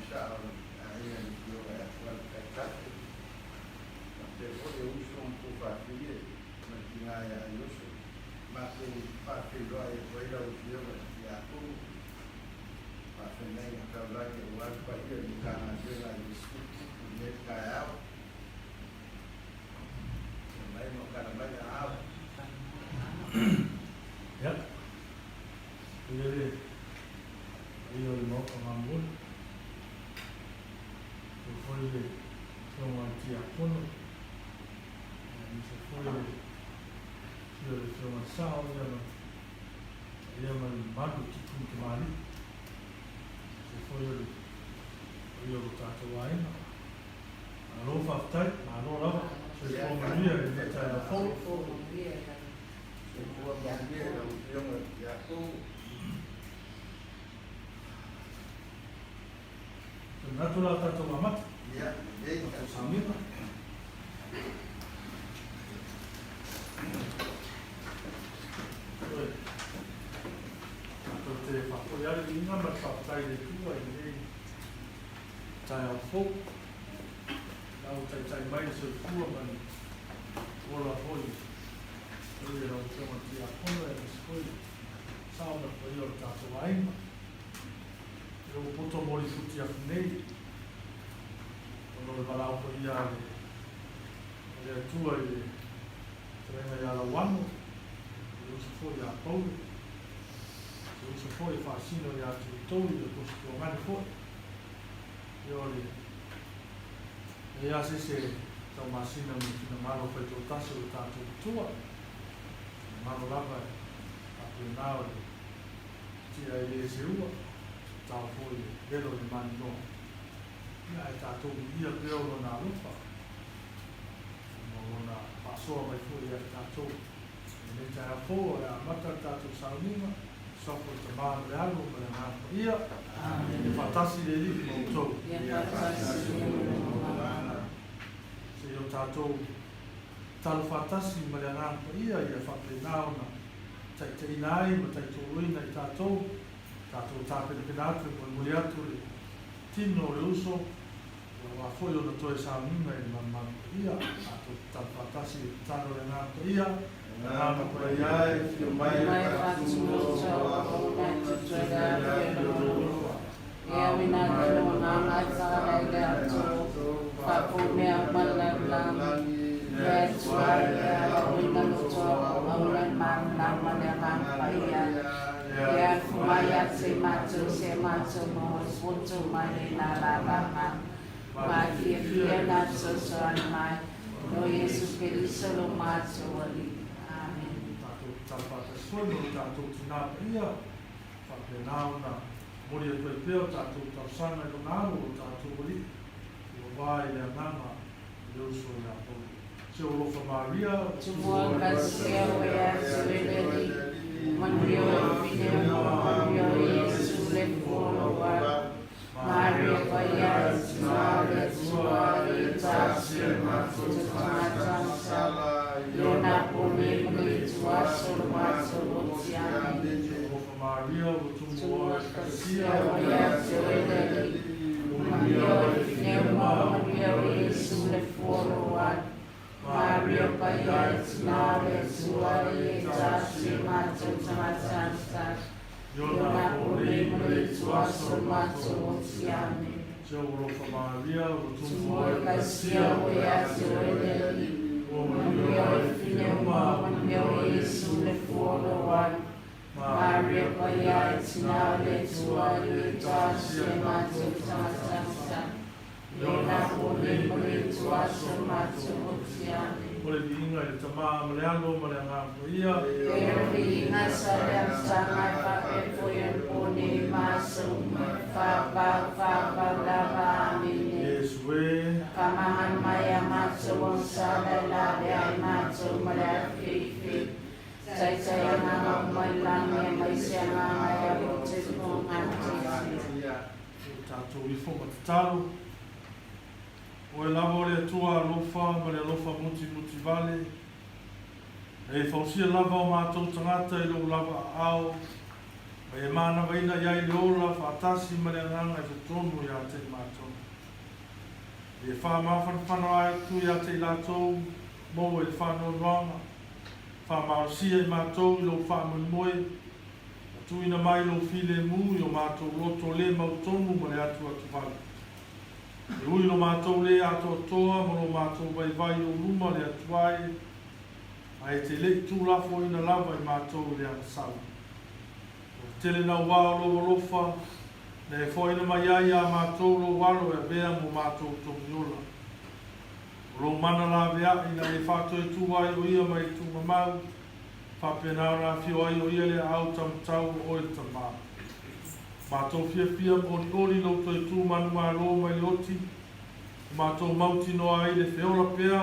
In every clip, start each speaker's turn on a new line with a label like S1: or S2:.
S1: sao o le aiga i le Afioga ia Tuala Taitasi, faapea foi le uso ma tuafafine ma le tina ia Ioso. Matou faafeiloai atu ai lau Afioga i le Tiakono, Faafeagaiga Taulagi aua le paia i le Matagaluega a Iesu i lenei taeao. Afio mai ma tala mai aao.
S2: Ia, e i ai le paia o le Maota Mamoe, e foi le Afioga i le Tiakono, aemaise foi le afio o le Afioga i le Sao, ia ma paia ma le mamalu o tupu ma tamalii, aemaise foi o le paia o lo tatou aiga. Malo faafetai, malo lava. Soifua manuia i lenei taeao fou.
S1: Soifua manuia i lau Afioga i le Tiakono.
S2: Te manatu la tatou amata.
S1: Ia, lelei.
S2: Tatou sauniga. Oi. Tatou te faafoi lava le viiga ma le faafetai i le Atua i lenei taeao fou. La ua taitai mai le soifua ma le ola foi i e lau Afioga i le Tiakono aemaise foi le sao ma le paia o le tatou aiga. I lou poto mo lifuti atu nei, ona o le valaau paia a le a le Atua i le fetalaiga ia Lauano, i le uso foi ia Paulo, se uso foi e faasino ia te outou i le Aposi Tuagane foi. Ia o le leai lava se isi e taumasina ma le finagalo faitoatasi o le tatou Atua, finagalo lava e faapena o le tia e le seua, tao foi e velo i le maninoa. Ia ae tatou viia pea o Lona alofa, ma Lona faasoa mai foi ia i tatou. I lenei taeao fou, o le a amata le tatou sauniga, Suafa o le Tama ma le Alo ma le Agaga Paia. Ia faatasi le Alii ma outou.
S3: Ia faatasi foi ma lou agaga.
S2: Seia o tatou tatalo faatasi ma le Agaga Paia ia faapena ona taitaiina ai ma taitoloina i tatou, tatou tapenapena atu e molimoli atu le tino o le uso, aua foi ona toe sauniga i le malumalu paia. Tatou tatalo faatasi i le tatalo a le Agaga Paia. Agaga Paia e, afio mai e Tatou tatalo faatasi foi mo lo tatou tinā paia, faapena ona momoli atu ai pea o tatou talosaga i lona alo o tatou alii, ua va i le agaga i le uso ia Paulo. Se o alofa Maria, o
S3: Tumua kasia o ea sueleli, manuia o fine o manuia o Iesu le fuoloa, Maria Paia e Tina o le Atua e tasia matou tagata Lona pone ma le tuaso lo matou oti. Amene.
S2: Alofa Maria ua tumua
S3: e kasia o ia te oe le Alii, manuia o le pneuma, manuia o Iesu le fuoloa. Maria Paia e Tina o le Atua e tasia matou tagata Lona pone ma le tuaso lo matou oti. Amene.
S2: Alofa Maria ua
S3: tumua e kasia o ia te oe le Alii, manuia o le pneuma, manuia o Iesu le fuoloa. Maria Paia e Tina o le Atua e tasia matou tagata Lona pone ma le tuaso matou oti. Amene.
S2: O le viiga i le Tama ma le Alo ma le Agaga Paia.
S3: E le viiga sa le amataga e faapea foi ona pone ma aso uma, e faavavau faavavau lava. Amene.
S2: Iesu e.
S3: Faamagalo mai a matou agasala e lavea ai matou ma le afiafi. Taitai agaga uma i lagi aemaise agaga e alo o te luga.
S2: O tatou ifo ma tatalo. Oe lava o le Atua alofa ma le alofa mutimut vale, e fausia lava o matou tagata i lou lava aao. Ma e manavaina i ai le ola faatasi ma le Agaga i totonu ia te i matou. E faamafanafana atu ia te i latou maua i le faanoanoaga, faamalosia i matou i lou faamoemoe, ma tuuina mai lou filemu i o matou loto le mautonu ma le atuatuvale. E ui lo matou le atoatoa ma lo matou vaivai i ou luma le Atua e, ae e te le i tuulafoaina lava i matou i le agasala. O le tele naua o lou alofa, na e foaina mai ai iā matou lou alo e avea mo matou togiola. O lou mana laveai na e faatoetu ai o ia mai le tuugamau, faapena ona afio ai o ia le aau taumatau o oe le Tama. Matou fiafia ma olioli lou toe tu manumalo mai le oti, ua matou mautinoa ai le feola pea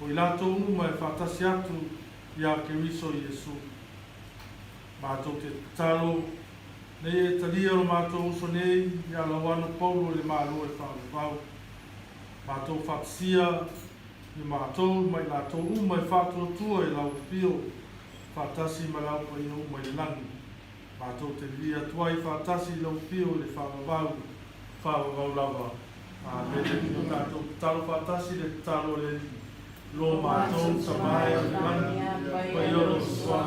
S2: o i latou uma e faatasi atu iā Keriso Iesu. Matou te tatalo, nei e talia lo matou uso nei iā Lauano Paulo i le Malo e faavavau. Matou faatasia i matou ma i latou uma e faatuatua i lau afio faatasi ma lau paia uma i le lagi. Matou te lili atu ai faatasi i lau afio i le faavavau, faavavau lava. Amene. O tatou tatalo faatasi le tatalo a le Alii. Lo matou Tama e o le lagi, paia o lou soa,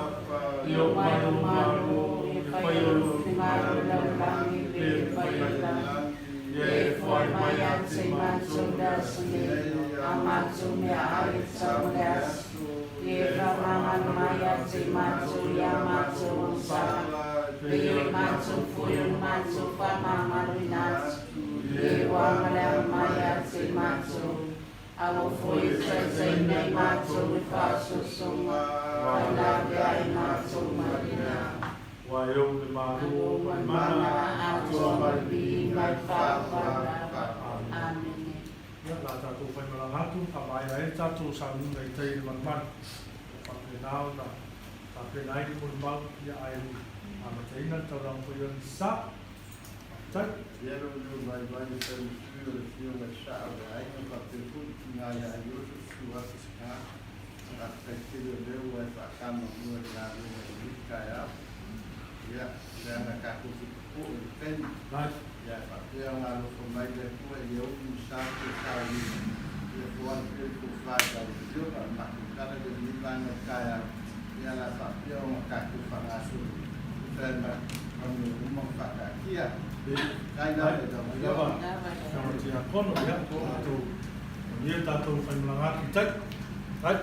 S2: ia oo mai lou Malo, ia faia lou finagalo i lalolagi pe e fai i le lagi. Ia e foai mai ia te matou le aso nei, a matou meaai e tatau ma le aso, ia e faamagalo mai ia te matou ia matou agasala, pei o le matou foi o le matou faamagaloina atu, ia e uagaleaga mai ia te matou. Aua foi e taitaina i matou i faasoasoga, ae lavea ai matou mai lena. Ua e ou le Malo ma le mana, atoa ma le viiga i le faavavau lava. Amene. Ia, o le a tatou faimalaga atu, faamaea ai le tatou sauniga i tai i le manumanu. Ia faapena ona tapena ai le molimau, ia ae amataina le taulaga paia o le Misa. Faafetai.
S1: Ia lo leo vaivai e fai ma sui o le afioga i Saa o le aiga faapea foi le tina ia Ioso susu atu Sina. Faafetai tele o lea ua e faatama mua i le galuega i lenei taeao. Ia, leaga tatou te popoe i le taimi. Ia ae faapea ona alofa mai le Atua i le umi sa pe sauniga. Ia foai pea le tofa i lau afioga, o le matou tala lea i lenei vaega o le taeao. Ia o le a faapea ona tatou faagasolo tusa ai ma mea uma na faataatia. Faafetai lava i lau afioga.
S2: Afioga Tiakono, ia, tatou manuia le tatou faimalaga atu i tai. Tai.